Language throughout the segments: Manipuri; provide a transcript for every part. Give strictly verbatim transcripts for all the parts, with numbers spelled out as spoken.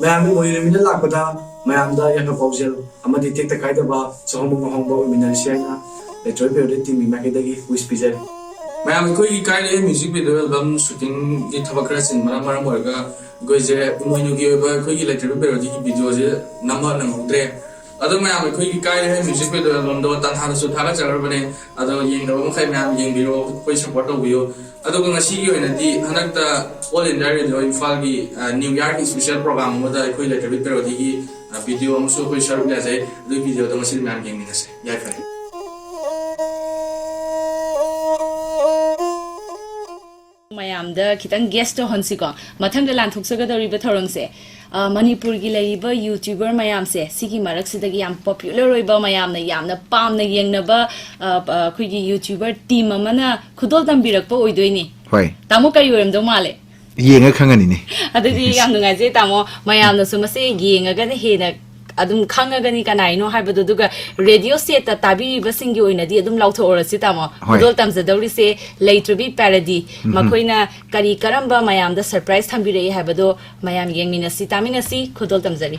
ꯃꯌꯥꯝꯒꯤ ꯑꯣꯏꯔꯃꯤꯅ ꯂꯥꯛꯄꯗ ꯃꯌꯥꯝꯗ ꯌꯥꯏꯐ ꯄꯥꯎꯖꯦꯜ ꯑꯃꯗꯤ ꯇꯦꯛꯇ ꯀꯥꯏꯗꯕ ꯆꯍꯣꯡꯕ ꯉꯍꯣꯡꯕ ꯑꯣꯏꯃꯤꯟꯅꯔꯁꯤ ꯍꯥꯏꯅ ꯂꯩꯇ꯭ꯔꯣꯏ ꯄꯦꯔꯣꯗꯤ ꯇꯤꯝꯒꯤ ꯃꯥꯏꯀꯩꯗꯒꯤ ꯋꯤꯁ ꯄꯤꯖꯔꯤ꯫ ꯃꯌꯥꯝ ꯑꯩꯈꯣꯏꯒꯤ ꯀꯥꯏꯔꯦ ꯃ꯭ꯌꯨꯖꯤꯛ ꯚꯤꯗꯤꯑꯣ ꯑꯦꯜꯕꯝ ꯁꯨꯇꯤꯡꯒꯤ ꯊꯕꯛ ꯈꯔ ꯆꯤꯟꯕꯅ ꯃꯔꯝ ꯑꯣꯏꯔꯒ ꯑꯩꯈꯣꯏꯁꯦ ꯏꯃꯣꯏꯅꯨꯒꯤ ꯑꯣꯏꯕ ꯑꯩꯈꯣꯏꯒꯤ ꯂꯩꯇ꯭ꯔꯣꯏ ꯄꯦꯔꯣꯗꯤꯒꯤ ꯚꯤꯗꯤꯑꯣꯁꯦ ꯅꯝꯕ ꯅꯪꯍꯧꯗ꯭ꯔꯦ꯫ ꯑꯗꯣ ꯃꯌꯥꯝ ꯑꯩꯈꯣꯏꯒꯤ ꯀꯥꯏꯔꯦ ꯃ꯭ꯌꯨꯖꯤꯛ ꯚꯤꯗꯤꯑꯣ ꯑꯦꯜꯕꯝꯗꯣ ꯇꯥꯟꯊꯥꯗꯁꯨ ꯊꯥꯒꯠꯆꯈ꯭ꯔꯕꯅꯦ꯫ ꯑꯗꯣ ꯌꯦꯡꯗꯕ ꯃꯈꯩ ꯃꯌꯥꯝ ꯌꯦꯡꯕꯤꯔꯣ, ꯑꯩꯈꯣꯏ ꯁꯞꯄꯣꯔꯠ ꯇꯧꯕꯤꯌꯨ꯫ ꯑꯗꯨꯒ ꯉꯁꯤꯒꯤ ꯑꯣꯏꯅꯗꯤ ꯍꯟꯗꯛꯇ ꯑꯣꯜ ꯏꯟꯗꯤꯌꯥ ꯔꯦꯗꯤꯑꯣ ꯏꯝꯐꯥꯜꯒꯤ, ꯑ, ꯅ꯭ꯌꯨ ꯏꯌꯥꯔꯒꯤ ꯏꯁꯄꯤꯁꯦꯜ ꯄ꯭ꯔꯣꯒ꯭ꯔꯥꯝ ꯑꯃꯗ ꯑꯩꯈꯣꯏ ꯂꯩꯇ꯭ꯔꯕꯤ ꯄꯦꯔꯣꯗꯤꯒꯤ, ꯑ, ꯚꯤꯗꯤꯑꯣ ꯑꯃꯁꯨ ꯑꯩꯈꯣꯏ ꯁꯔꯨꯛ ꯌꯥꯖꯩ꯫ ꯑꯗꯨꯒꯤ ꯚꯤꯗꯤꯑꯣꯗꯣ ꯉꯁꯤꯗꯤ ꯃꯌꯥꯝ ꯌꯦꯡꯃꯤꯟꯅꯁꯦ꯫ ꯌꯥꯏꯐꯔꯦ꯫ ꯃꯌꯥꯝꯗ ꯈꯤꯇꯪ ꯒꯦꯁ ꯇꯧꯍꯟꯁꯤꯀꯣ꯫ ꯃꯊꯪꯗ ꯂꯥꯟꯊꯣꯛꯆꯒꯗꯧꯔꯤꯕ ꯊꯧꯔꯝꯁꯦ, ꯑ, ꯃꯅꯤꯄꯨꯔꯒꯤ ꯂꯩꯔꯤꯕ ꯌꯨꯇ꯭ꯌꯨꯕꯔ ꯃꯌꯥꯝꯁꯦ, ꯁꯤꯒꯤ ꯃꯔꯛꯁꯤꯗꯒꯤ ꯌꯥꯝ ꯄꯣꯄꯨꯂꯔ ꯑꯣꯏꯕ, ꯃꯌꯥꯝꯅ ꯌꯥꯝꯅ ꯄꯥꯝꯅ ꯌꯦꯡꯅꯕ, ꯑ, ꯑ, ꯑꯩꯈꯣꯏꯒꯤ ꯌꯨꯇ꯭ꯌꯨꯕꯔ ꯇꯤꯝ ꯑꯃꯅ ꯈꯨꯗꯣꯜ ꯇꯝꯕꯤꯔꯛꯄ ꯑꯣꯏꯗꯣꯏꯅꯤ꯫ ꯍꯣꯏ꯫ ꯇꯥꯃꯣ, ꯀꯔꯤ ꯑꯣꯏꯔꯝꯗꯧ ꯃꯥꯜꯂꯦ? ꯌꯦꯡꯉ ꯈꯪꯉꯅꯤꯅꯦ꯫ ꯑꯗꯨꯗꯤ ꯌꯥꯝ ꯅꯨꯡꯉꯥꯏꯖꯩ ꯇꯥꯃꯣ, ꯃꯌꯥꯝꯅꯁꯨ ꯃꯁꯦ ꯌꯦꯡꯉꯒꯅ ꯍꯦꯟꯅ ꯑꯗꯨꯝ ꯈꯪꯉꯒꯅꯤ ꯀꯅꯥꯏꯅꯣ ꯍꯥꯏꯕꯗꯣ꯫ ꯑꯗꯨꯒ ꯔꯦꯗꯤꯑꯣ ꯁꯦꯠꯇ ꯇꯥꯕꯤꯔꯤꯕꯁꯤꯡꯒꯤ ꯑꯣꯏꯅꯗꯤ ꯑꯗꯨꯝ ꯂꯥꯎꯊꯣꯛꯍꯧꯔꯁꯤ ꯇꯥꯃꯣ꯫ ꯍꯣꯏ꯫ ꯈꯨꯗꯣꯜ ꯇꯝꯖꯗꯧꯔꯤꯁꯦ ꯂꯩꯇ꯭ꯔꯕꯤ ꯄꯦꯔꯣꯗꯤ꯫ ꯎꯝꯍꯨꯝ꯫ ꯃꯈꯣꯏꯅ ꯀꯔꯤ ꯀꯔꯝꯕ ꯃꯌꯥꯝꯗ ꯁꯔꯄ꯭ꯔꯥꯏꯖ ꯊꯝꯕꯤꯔꯛꯏ ꯍꯥꯏꯕꯗꯣ ꯃꯌꯥꯝ ꯌꯦꯡꯃꯤꯟꯅꯁꯤ, ꯇꯥꯃꯤꯟꯅꯁꯤ꯫ ꯈꯨꯗꯣꯜ ꯇꯝꯖꯔꯤ꯫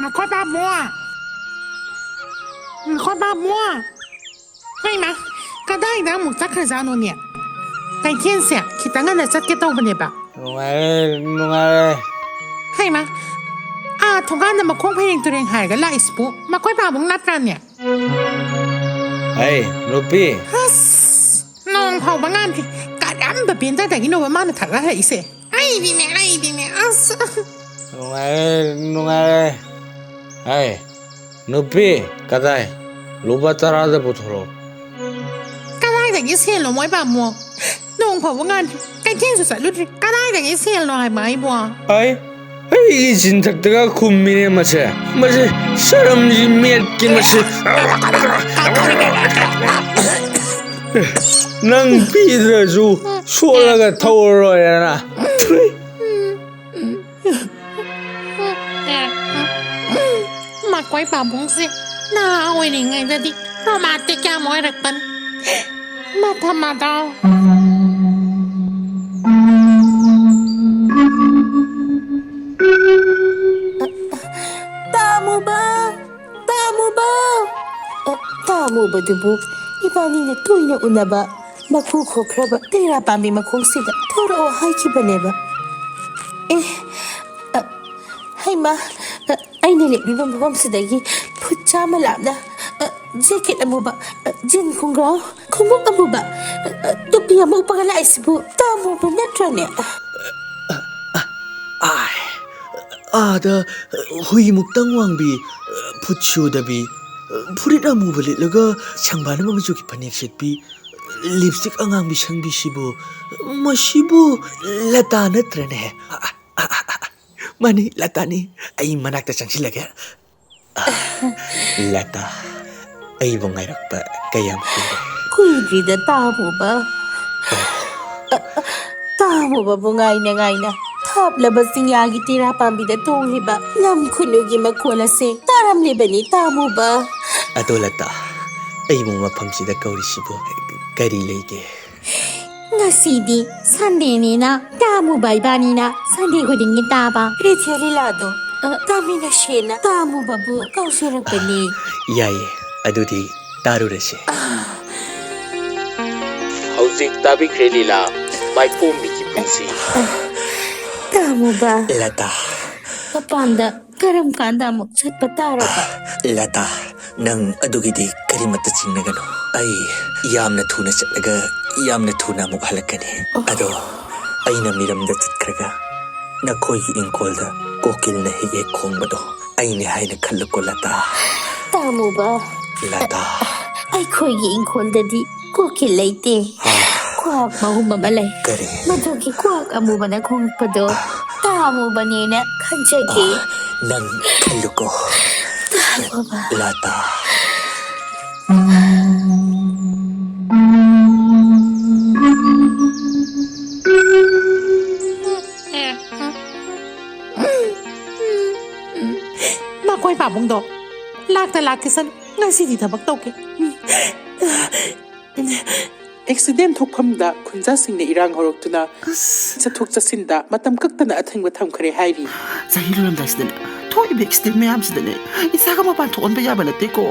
ꯃꯈꯣꯏ ꯄꯥꯕꯨꯡ! ꯃꯈꯣꯏ ꯄꯥꯕꯨꯡ! ꯍꯩꯃꯥ, ꯀꯗꯥꯏꯗ ꯑꯃꯨꯛ ꯆꯠꯈ꯭ꯔꯖꯥꯠꯅꯣꯅꯦ? ꯀꯩꯊꯦꯜꯁꯦ ꯈꯤꯇꯪ ꯉꯟꯅ ꯆꯠꯀꯦ ꯇꯧꯕꯅꯦꯕ꯫ ꯅꯨꯡꯉꯥꯏꯔꯦ, ꯅꯨꯡꯉꯥꯏꯔꯦ꯫ ꯍꯩꯃꯥ, ꯑꯥ ꯊꯣꯡꯒꯥꯟꯗ ꯃꯈꯣꯡ ꯐꯩꯔꯦꯡ ꯇꯨꯔꯦꯡ ꯍꯥꯏꯔꯒ ꯂꯥꯛꯏꯁꯤꯕꯨ ꯃꯈꯣꯏ ꯄꯥꯕꯨꯡ ꯅꯠꯇ꯭ꯔꯅꯦ? ꯍꯩ, ꯅꯨꯄꯤ꯫ ꯑꯁ, ꯅꯣꯡ ꯐꯥꯎꯕ ꯉꯥꯟꯗ꯭ꯔꯤ꯫ ꯀꯔꯝꯕ ꯕꯦꯟꯗꯔꯗꯒꯤꯅꯣꯕ ꯃꯥꯅ ꯊꯛꯂꯛꯏꯁꯦ? ꯑꯩꯗꯤꯅꯦ, ꯑꯩꯗꯤꯅꯦ, ꯑꯁ꯫ ꯅꯨꯡꯉꯥꯏꯔꯦ, ꯅꯨꯡꯉꯥꯏꯔꯦ꯫ ꯍꯩ, ꯅꯨꯄꯤ, ꯀꯗꯥꯏ? ꯂꯨꯄꯥ ꯇꯔꯥꯗ ꯄꯨꯊꯣꯔꯛꯑꯣ꯫ ꯀꯗꯥꯏꯗꯒꯤ ꯁꯦꯜꯅꯣ, ꯃꯣꯏ ꯄꯥꯝꯃꯣ? ꯅꯣꯡ ꯐꯥꯎꯕ ꯉꯥꯟꯗ꯭ꯔꯤ, ꯀꯩꯊꯦꯜꯁꯨ ꯆꯠꯂꯨꯗ꯭ꯔꯤ, ꯀꯗꯥꯏꯗꯒꯤ ꯁꯦꯜꯅꯣ ꯍꯥꯏꯕ ꯑꯩꯕꯣ? ꯑꯩ, ꯑꯩꯒꯤ ꯆꯤꯟꯊꯛꯇꯒ ꯈꯨꯝꯃꯤꯅꯦ ꯃꯁꯦ꯫ ꯃꯁꯤ ꯁꯔꯝꯁꯤ ꯃꯦꯠꯀꯦ ꯃꯁꯤ꯫ ꯅꯪ ꯄꯤꯗ꯭ꯔꯁꯨ ꯁꯣꯠꯂꯒ ꯊꯧꯔꯔꯣꯏꯔꯅ꯫ ꯃꯈꯣꯏ ꯄꯥꯕꯨꯡꯁꯦ ꯅꯍꯥ ꯑꯣꯏꯔꯤꯉꯩꯗꯗꯤ ꯔꯣꯃꯥꯟꯇꯤꯛ ꯌꯥꯝ ꯑꯣꯏꯔꯛꯄꯅꯤ꯫ ꯃꯊꯝ ꯃꯊꯧ꯫ ꯇꯥꯃꯨꯕ! ꯇꯥꯃꯨꯕ! ꯑ, ꯇꯥꯃꯨꯕꯗꯨꯕꯨ ꯏꯕꯥꯅꯤꯅ ꯇꯣꯏꯅ ꯎꯅꯕ ꯃꯈꯨ ꯈꯣꯛꯈ꯭ꯔꯕ ꯇꯦꯔꯥ ꯄꯥꯝꯕꯤ ꯃꯈꯣꯡꯁꯤꯗ ꯊꯣꯔꯛꯑꯣ ꯍꯥꯏꯈꯤꯕꯅꯦꯕ꯫ ꯑꯦ, ꯑ, ꯍꯩꯃꯥ, ꯑ, ꯑꯩꯅ ꯂꯦꯞꯂꯤꯕ ꯃꯐꯝꯁꯤꯗꯒꯤ ꯐꯨꯠ ꯆꯥꯝꯃ ꯂꯥꯞꯅ, ꯑ, ꯖꯦꯀꯦꯠ ꯑꯃꯨꯕ, ꯑ, ꯖꯤꯟ ꯈꯣꯡꯒ꯭ꯔꯥꯎ, ꯈꯣꯡꯎꯞ ꯑꯃꯨꯕ, ꯑ, ꯑ, ꯇꯨꯄꯤ ꯑꯃ ꯎꯞꯄꯒ ꯂꯥꯛꯏꯁꯤꯕꯨ ꯇꯥꯃꯨꯕ ꯅꯠꯇ꯭ꯔꯅꯦ? ꯑꯥꯏ, ꯑꯥꯗ ꯍꯨꯏꯃꯨꯛꯇꯪ ꯋꯥꯡꯕꯤ, ꯐꯨꯠ ꯁꯨꯗꯕꯤ, ꯐꯨꯔꯤꯠ ꯑꯃꯨꯕ ꯂꯤꯠꯂꯒ ꯁꯪꯕꯥꯟ ꯑꯃ ꯃꯆꯨꯒꯤ ꯐꯅꯦꯛ ꯁꯦꯠꯄꯤ, ꯂꯤꯞꯁꯇꯤꯛ ꯑꯉꯥꯡꯕꯤ ꯁꯪꯕꯤꯁꯤꯕꯨ, ꯃꯁꯤꯕꯨ ꯂꯇꯥ ꯅꯠꯇ꯭ꯔꯅꯦ? ꯑ, ꯑ, ꯑ, ꯑ, ꯃꯥꯅꯤ, ꯂꯇꯥꯅꯤ꯫ ꯑꯩ ꯃꯅꯥꯛꯇ ꯆꯪꯁꯤꯜꯂꯒꯦ꯫ ꯑ, ꯂꯇꯥ, ꯑꯩꯕꯨ ꯉꯥꯏꯔꯛꯄ ꯀꯌꯥꯝ ꯀꯨꯏꯔꯦ? ꯀꯨꯏꯗ꯭ꯔꯤꯗ, ꯇꯥꯃꯨꯕ꯫ ꯑ, ꯑ, ꯇꯥꯃꯨꯕꯕꯨ ꯉꯥꯏꯅ ꯉꯥꯏꯅ ꯊꯥꯞꯂꯕ ꯆꯤꯡꯌꯥꯒꯤ ꯇꯦꯔꯥ ꯄꯥꯝꯕꯤꯗ ꯇꯣꯡꯂꯤꯕ ꯂꯝ ꯈꯨꯅꯨꯒꯤ ꯃꯈꯣꯜ ꯑꯁꯦ ꯇꯥꯔꯝꯂꯤꯕꯅꯤ, ꯇꯥꯃꯨꯕ꯫ ꯑꯗꯣ ꯂꯇꯥ, ꯑꯩꯕꯨ ꯃꯐꯝꯁꯤꯗ ꯀꯧꯔꯤꯁꯤꯕꯨ ꯀꯔꯤ ꯂꯩꯒꯦ? ꯉꯁꯤꯗꯤ ꯁꯟꯗꯦꯅꯤꯅ ꯇꯥꯃꯨꯕ ꯏꯕꯥꯅꯤꯅ ꯁꯟꯗꯦ ꯈꯨꯗꯤꯡꯒꯤ ꯇꯥꯕ ꯔꯦꯗꯤꯑꯣ ꯂꯤꯂꯥꯗꯣ, ꯑ, ꯇꯥꯃꯤꯟꯅꯁꯦꯅ ꯇꯥꯃꯨꯕꯕꯨ ꯀꯧꯖꯔꯛꯄꯅꯤ꯫ ꯌꯥꯏꯌꯦ, ꯑꯗꯨꯗꯤ ꯇꯥꯔꯨꯔꯁꯦ꯫ ꯍꯧꯖꯤꯛ ꯇꯥꯕꯤꯈ꯭ꯔꯦ ꯂꯤꯂꯥ, ꯃꯥꯏꯄꯣꯝꯕꯤꯒꯤ ꯄꯨꯟꯁꯤ꯫ ꯇꯥꯃꯨꯕ꯫ ꯂꯇꯥ꯫ ꯃꯄꯥꯟꯗ ꯀꯔꯝ ꯀꯥꯟꯗ ꯑꯃꯨꯛ ꯆꯠꯄ ꯇꯥꯔꯕ? ꯂꯇꯥ, ꯅꯪ ꯑꯗꯨꯒꯤꯗꯤ ꯀꯔꯤꯃꯠꯇ ꯆꯤꯡꯅꯒꯅꯨ꯫ ꯑꯩ ꯌꯥꯝꯅ ꯊꯨꯅ ꯆꯠꯂꯒ ꯌꯥꯝꯅ ꯊꯨꯅ ꯑꯃꯨꯛ ꯍꯜꯂꯛꯀꯅꯤ꯫ ꯑꯣ꯫ ꯑꯗꯣ ꯑꯩꯅ ꯃꯤꯔꯝꯗ ꯆꯠꯈ꯭ꯔꯒ ꯅꯈꯣꯏꯒꯤ ꯏꯪꯈꯣꯜꯗ ꯀꯣꯀꯤꯜꯅ ꯍꯦꯛ ꯍꯦꯛ ꯈꯣꯡꯕꯗꯣ ꯑꯩꯅꯦ ꯍꯥꯏꯅ ꯈꯜꯂꯨꯀꯣ, ꯂꯇꯥ꯫ ꯇꯥꯃꯨꯕ꯫ ꯂꯇꯥ꯫ ꯑꯩꯈꯣꯏꯒꯤ ꯏꯪꯈꯣꯜꯗꯗꯤ ꯀꯣꯀꯤꯜ ꯂꯩꯇꯦ꯫ ꯑꯥ꯫ ꯀ꯭ꯋꯥꯛ ꯃꯍꯨꯝ ꯑꯃ ꯂꯩ꯫ ꯀꯔꯤ? ꯃꯗꯨꯒꯤ ꯀ꯭ꯋꯥꯛ ꯑꯃꯨꯕꯅ ꯈꯣꯡꯂꯛꯄꯗꯣ ꯇꯥꯃꯨꯕꯅꯦꯅ ꯈꯟꯖꯒꯦ꯫ ꯑꯥ, ꯅꯪ ꯈꯜꯂꯨꯀꯣ꯫ ꯇꯥꯃꯨꯕ꯫ ꯂꯇꯥ꯫ ꯃꯈꯣꯏ ꯄꯥꯕꯨꯡꯗꯣ ꯂꯥꯛꯇ ꯂꯥꯛꯈꯤꯁꯅꯨ꯫ ꯉꯁꯤꯗꯤ ꯊꯕꯛ ꯇꯧꯒꯦ꯫ ꯑꯦꯛꯁꯤꯗꯦꯟ ꯊꯣꯛꯐꯝꯗ ꯈꯨꯟꯖꯥꯁꯤꯡꯅ ꯏꯔꯥꯡ ꯍꯧꯔꯛꯇꯨꯅ ꯑꯁ꯫ ꯆꯠꯊꯣꯛ ꯆꯠꯁꯤꯟꯗ ꯃꯇꯝ ꯀꯛꯇꯅ ꯑꯊꯤꯡꯕ ꯊꯝꯈ꯭ꯔꯦ ꯍꯥꯏꯔꯤ꯫ ꯆꯍꯤ ꯂꯣꯏꯔꯝꯗꯥꯏꯁꯤꯗꯅꯦ, ꯊꯣꯛꯏꯕ ꯑꯦꯛꯁꯤꯗꯦꯟ ꯃꯌꯥꯝꯁꯤꯗꯅꯦ, ꯏꯁꯥꯒ ꯃꯄꯥꯟ ꯊꯣꯛꯍꯟꯕ ꯌꯥꯕ ꯅꯠꯇꯦꯀꯣ꯫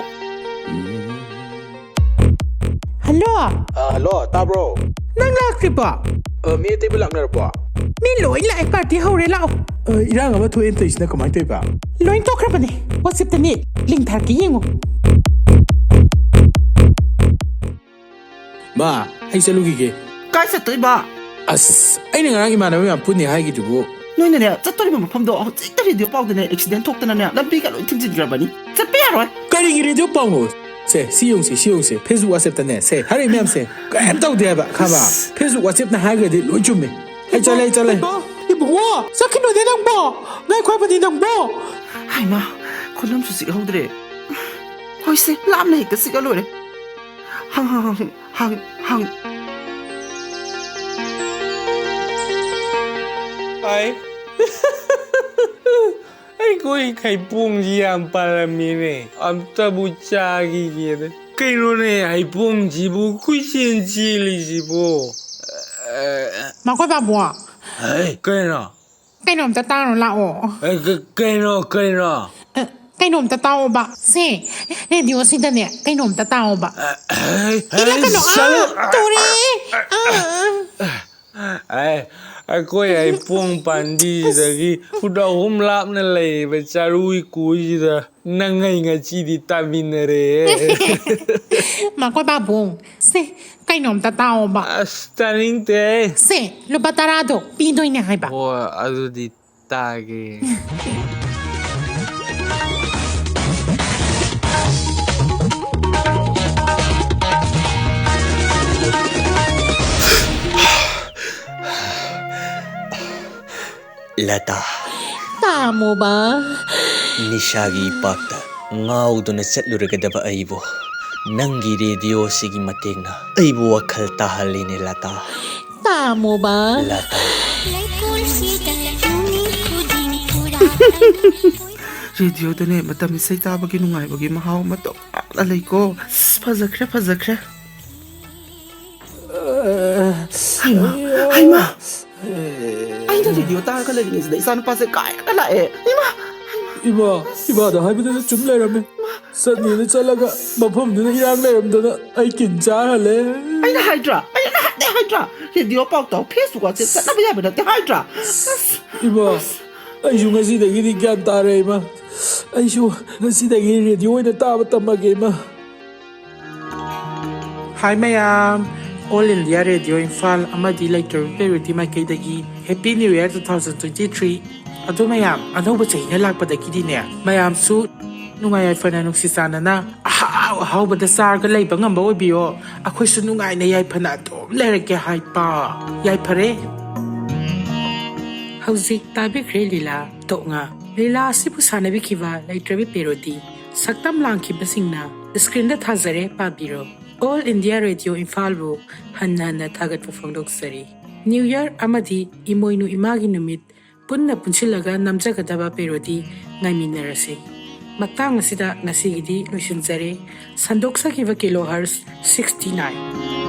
ꯍꯜꯂꯣ꯫ ꯑ, ꯍꯜꯂꯣ, ꯇꯥꯕ꯭ꯔꯣ? ꯅꯪ ꯂꯥꯛꯇ꯭ꯔꯤꯕꯣ? ꯑ, ꯃꯤ ꯑꯇꯩꯕꯨ ꯂꯥꯛꯅꯔꯕꯣ? ꯃꯤ ꯂꯣꯏ ꯂꯥꯛꯑꯦ, ꯄꯥꯔꯇꯤ ꯍꯧꯔꯦ, ꯂꯥꯛꯑꯣ꯫ ꯑ, ꯏꯔꯥꯡ ꯑꯃ ꯊꯣꯛꯑꯦꯅ ꯇꯧꯔꯤꯁꯤꯅ ꯀꯃꯥꯏꯅ ꯇꯧꯔꯤꯕ? ꯂꯣꯏ ꯇꯣꯛꯈ꯭ꯔꯕꯅꯦ, ꯋꯥꯆꯦꯞꯇꯅꯦ, ꯂꯤꯡ ꯊꯥꯔꯛꯀꯦ, ꯌꯦꯡꯉꯣ꯫ ꯃꯥ, ꯑꯩ ꯆꯠꯂꯨꯈꯤꯒꯦ꯫ ꯀꯥꯏ ꯆꯠꯇꯣꯏꯕ? ꯑꯁ, ꯑꯩꯅ ꯉꯔꯥꯡ ꯏꯃꯥꯟꯅꯕ ꯃꯌꯥꯝ ꯄꯨꯟꯅꯤ ꯍꯥꯏꯈꯤꯗꯨꯕꯨ꯫ ꯅꯣꯏꯅꯅꯦ, ꯆꯠꯇꯣꯔꯤꯕ ꯃꯐꯝꯗꯣ ꯍꯧꯖꯤꯛꯇ ꯔꯦꯗꯤꯑꯣ ꯄꯥꯎꯗꯅꯦ ꯑꯦꯛꯁꯤꯗꯦꯟ ꯊꯣꯛꯇꯅꯅꯦ ꯂꯝꯕꯤꯒ ꯂꯣꯏ ꯊꯤꯡꯖꯤꯟꯈ꯭ꯔꯕꯅꯤ꯫ ꯆꯠꯄ ꯌꯥꯔꯣꯏ꯫ ꯀꯔꯤꯒꯤ ꯔꯦꯗꯤꯑꯣ ꯄꯥꯎꯅꯣ? ꯁꯦ, ꯁꯤ ꯌꯦꯡꯉꯨꯁꯦ, ꯁꯤ ꯌꯦꯡꯉꯨꯁꯦ꯫ Facebook, WhatsApp-ꯇꯅꯦ꯫ ꯁꯦ, ꯍꯥꯏꯔꯛꯏ ꯃꯌꯥꯝꯁꯦ ꯀꯔꯤꯝ ꯇꯧꯗꯦ ꯍꯥꯏꯕ, ꯈꯪꯉꯕ? Facebook, WhatsApp-ꯅ ꯍꯥꯏꯈ꯭ꯔꯗꯤ ꯂꯣꯏ ꯆꯨꯝꯃꯦ꯫ ꯑꯩ ꯆꯠꯂꯦ, ꯑꯩ ꯆꯠꯂꯦ꯫ ꯏꯕꯨꯡꯉꯣ, ꯏꯕꯨꯡꯉꯣ, ꯆꯠꯈꯤꯅꯨꯅꯦ ꯅꯪꯕꯣ꯫ ꯉꯥꯏꯈꯣ ꯍꯥꯏꯕꯅꯤ ꯅꯪꯕꯣ꯫ ꯍꯥꯏꯃ, ꯈꯨꯅꯝꯁꯨ ꯆꯤꯛꯍꯧꯗ꯭ꯔꯦ꯫ ꯍꯣꯏꯁꯦ, ꯂꯥꯞꯅ ꯍꯦꯛꯇ ꯆꯤꯛꯑ ꯂꯣꯏꯔꯦ꯫ ꯍꯪ, ꯍꯪ, ꯍꯪ, ꯍꯪ, ꯍꯪ꯫ ꯑꯩ, ꯑꯩꯈꯣꯏ ꯍꯩꯄꯣꯡꯁꯤ ꯌꯥꯝ ꯄꯥꯜꯂꯝꯃꯤꯅꯦ꯫ ꯑꯝꯇꯕꯨ ꯆꯥꯈꯤꯒꯦꯗ꯫ ꯀꯩꯅꯣꯅꯦ, ꯍꯩꯄꯣꯡꯁꯤꯕꯨ ꯀꯣꯏꯆꯦꯟ ꯆꯦꯜꯂꯤꯁꯤꯕꯨ? ꯃꯈꯣꯏ ꯄꯥꯕꯨꯡ꯫ ꯍꯩ, ꯀꯩꯅꯣ? ꯀꯩꯅꯣꯝꯇ ꯇꯥꯔꯣ ꯂꯥꯛꯑꯣ꯫ ꯑꯦ, ꯀ-, ꯀꯩꯅꯣ, ꯀꯩꯅꯣ? ꯑ, ꯀꯩꯅꯣꯝꯇ ꯇꯥꯎꯑꯣꯕ꯫ ꯁꯦ, ꯔꯦꯗꯤꯑꯣꯁꯤꯗꯅꯦ, ꯀꯩꯅꯣꯝꯇ ꯇꯥꯎꯑꯣꯕ꯫ ꯑ, ꯍꯩ, ꯏꯂꯥ ꯍꯩ, ꯀꯩꯅꯣ, ꯑꯥ, ꯆꯠꯂꯨ꯫ ꯇꯧꯔꯦ꯫ ꯑꯥ꯫ ꯑꯦ, ꯑꯩꯈꯣꯏ ꯍꯩꯄꯣꯡ ꯄꯥꯟꯕꯤꯁꯤꯗꯒꯤ ꯐꯨꯠ ꯑꯍꯨꯝ ꯂꯥꯞꯅ ꯂꯩꯔꯤꯕ ꯆꯔꯨ ꯏꯀꯣꯏꯁꯤꯗ ꯅꯪꯉꯩ ꯉꯁꯤꯗꯤ ꯇꯥꯃꯤꯟꯅꯔꯦ꯫ ꯃꯈꯣꯏ ꯄꯥꯕꯨꯡ, ꯁꯦ, ꯀꯩꯅꯣꯝꯇ ꯇꯥꯎꯑꯣꯕ꯫ ꯑꯁ, ꯇꯥꯅꯤꯡꯗꯦ꯫ ꯁꯦ, ꯂꯨꯄꯥ ꯇꯔꯥꯗꯣ ꯄꯤꯗꯣꯏꯅꯦ ꯍꯥꯏꯕ꯫ ꯍꯣꯏ, ꯑꯗꯨꯗꯤ ꯇꯥꯒꯦ꯫ ꯂꯇꯥ꯫ ꯇꯥꯃꯣꯕ꯫ ꯅꯤꯁꯥꯒꯤ ꯏꯄꯥꯛꯇ ꯉꯥꯎꯗꯨꯅ ꯆꯠꯂꯨꯔꯒꯗꯕ ꯑꯩꯕꯨ ꯅꯪꯒꯤ ꯔꯦꯗꯤꯑꯣꯁꯤꯒꯤ ꯃꯇꯦꯡꯅ ꯑꯩꯕꯨ ꯋꯥꯈꯜ ꯇꯥꯍꯜꯂꯤꯅꯦ, ꯂꯇꯥ꯫ ꯇꯥꯃꯣꯕ꯫ ꯂꯇꯥ꯫ ꯂꯩꯀꯣꯜꯁꯤꯗ ꯅꯨꯃꯤꯠ ꯈꯨꯗꯤꯡ ꯄꯨꯔꯥ ꯔꯦꯗꯤꯑꯣꯗꯅꯦ ꯃꯇꯝ ꯏꯁꯩ ꯇꯥꯕꯒꯤ ꯅꯨꯡꯉꯥꯏꯕꯒꯤ ꯃꯍꯥꯎ ꯑꯃ ꯇꯣꯉꯥꯟꯅ ꯂꯩꯀꯣ꯫ ꯑꯁ, ꯐꯖꯈ꯭ꯔꯦ, ꯐꯖꯈ꯭ꯔꯦ꯫ ꯍꯩꯃꯥ, ꯍꯩꯃꯥ! ꯑꯩꯅ ꯔꯦꯗꯤꯑꯣ ꯇꯥꯔꯒ ꯂꯩꯔꯤꯉꯩꯁꯤꯗ ꯏꯆꯥꯅꯨꯄꯥꯁꯦ ꯀꯥꯏꯔꯒ ꯂꯥꯛꯑꯦ꯫ ꯏꯃꯥ! ꯏꯃꯥ, ꯏꯃꯥꯗ ꯍꯥꯏꯕꯗꯨꯗ ꯆꯨꯝ ꯂꯩꯔꯝꯃꯦ꯫ ꯆꯠꯅꯤꯅ ꯆꯠꯂꯒ ꯃꯐꯝꯗꯨꯗ ꯏꯔꯥꯡ ꯂꯩꯔꯝꯗꯅ ꯑꯩ ꯀꯤꯟ ꯆꯥꯔ ꯍꯜꯂꯦ꯫ ꯑꯩꯅ ꯍꯥꯏꯗ꯭ꯔꯥ? ꯑꯩꯅ ꯅꯍꯥꯟꯗꯩ ꯍꯥꯏꯗ꯭ꯔꯥ? ꯔꯦꯗꯤꯑꯣ ꯄꯥꯎ ꯇꯥꯎ, ꯐꯦꯁꯕꯨꯛ ꯋꯥꯆꯦꯞ ꯆꯠꯅꯕ ꯌꯥꯕ ꯅꯠꯇꯦ ꯍꯥꯏꯗ꯭ꯔꯥ? ꯑꯁ! ꯏꯃꯥ, ꯑꯩꯁꯨ ꯉꯁꯤꯗꯒꯤꯗꯤ ꯒ꯭ꯌꯥꯟ ꯇꯥꯔꯦ ꯏꯃꯥ꯫ ꯑꯩꯁꯨ ꯉꯁꯤꯗꯒꯤ ꯔꯦꯗꯤꯑꯣ ꯑꯣꯏꯅ ꯇꯥꯕ ꯇꯝꯃꯒꯦ ꯏꯃꯥ꯫ ꯍꯥꯏ ꯃꯌꯥꯝ, ꯑꯣꯜ ꯏꯟꯗꯤꯌꯥ ꯔꯦꯗꯤꯑꯣ ꯏꯝꯐꯥꯜ ꯑꯃꯗꯤ ꯂꯩꯇ꯭ꯔꯕ ꯄꯦꯔꯣꯗꯤ ꯃꯥꯏꯀꯩꯗꯒꯤ happy new year two thousand twenty three. ꯑꯗꯨ ꯃꯌꯥꯝ, ꯑꯅꯧꯕ ꯆꯍꯤꯅ ꯂꯥꯛꯄꯗꯒꯤꯗꯤꯅꯦ, ꯃꯌꯥꯝꯁꯨ ꯅꯨꯡꯉꯥꯏ ꯌꯥꯏꯐꯅ ꯅꯨꯡꯁꯤ ꯆꯥꯟꯅꯅ ꯑꯍꯥꯎ ꯑꯍꯥꯎꯕꯗ ꯆꯥꯔꯒ ꯂꯩꯕ ꯉꯝꯕ ꯑꯣꯏꯕꯤꯌꯣ꯫ ꯑꯩꯈꯣꯏꯁꯨ ꯅꯨꯡꯉꯥꯏꯅ ꯌꯥꯏꯐꯅ ꯑꯗꯨꯝ ꯂꯩꯔꯛꯀꯦ ꯍꯥꯏ ꯄꯥꯎ꯫ ꯌꯥꯏꯐꯔꯦ꯫ ꯍꯧꯖꯤꯛ ꯇꯥꯕꯤꯈ꯭ꯔꯦ ꯂꯤꯂꯥ ꯇꯣꯛꯉꯥ꯫ ꯂꯤꯂꯥ ꯑꯁꯤꯕꯨ ꯁꯥꯟꯅꯕꯤꯈꯤꯕ ꯂꯩꯇ꯭ꯔꯕꯤ ꯄꯦꯔꯣꯗꯤ, ꯁꯛꯇꯝ ꯂꯥꯡꯈꯤꯕꯁꯤꯡꯅ ꯁ꯭ꯀ꯭ꯔꯤꯟꯗ ꯊꯥꯖꯔꯦ, ꯄꯥꯕꯤꯔꯣ꯫ ꯑꯣꯜ ꯏꯟꯗꯤꯌꯥ ꯔꯦꯗꯤꯑꯣ ꯏꯝꯐꯥꯜꯕꯨ ꯍꯟꯅ ꯍꯟꯅ ꯊꯥꯒꯠꯄ ꯐꯣꯡꯗꯣꯛꯆꯔꯤ꯫ ꯅ꯭ꯌꯨ ꯏꯌꯥꯔ ꯑꯃꯗꯤ ꯏꯃꯣꯏꯅꯨ ꯏꯃꯥꯒꯤ ꯅꯨꯃꯤꯠ ꯄꯨꯟꯅ ꯄꯨꯟꯁꯤꯜꯂꯒ ꯅꯝꯖꯒꯗꯕ ꯄꯦꯔꯣꯗꯤ ꯉꯥꯏꯃꯤꯟꯅꯔꯁꯤ꯫ ꯃꯇꯥꯡ ꯑꯁꯤꯗ ꯉꯁꯤꯒꯤꯗꯤ ꯂꯣꯏꯁꯤꯟꯖꯔꯦ꯫ ꯁꯟꯗꯣꯛꯆꯈꯤꯕ ꯀꯤꯂꯣ ꯍꯔꯁ ꯁꯤꯛꯁꯇꯤ ꯅꯥꯏꯟ꯫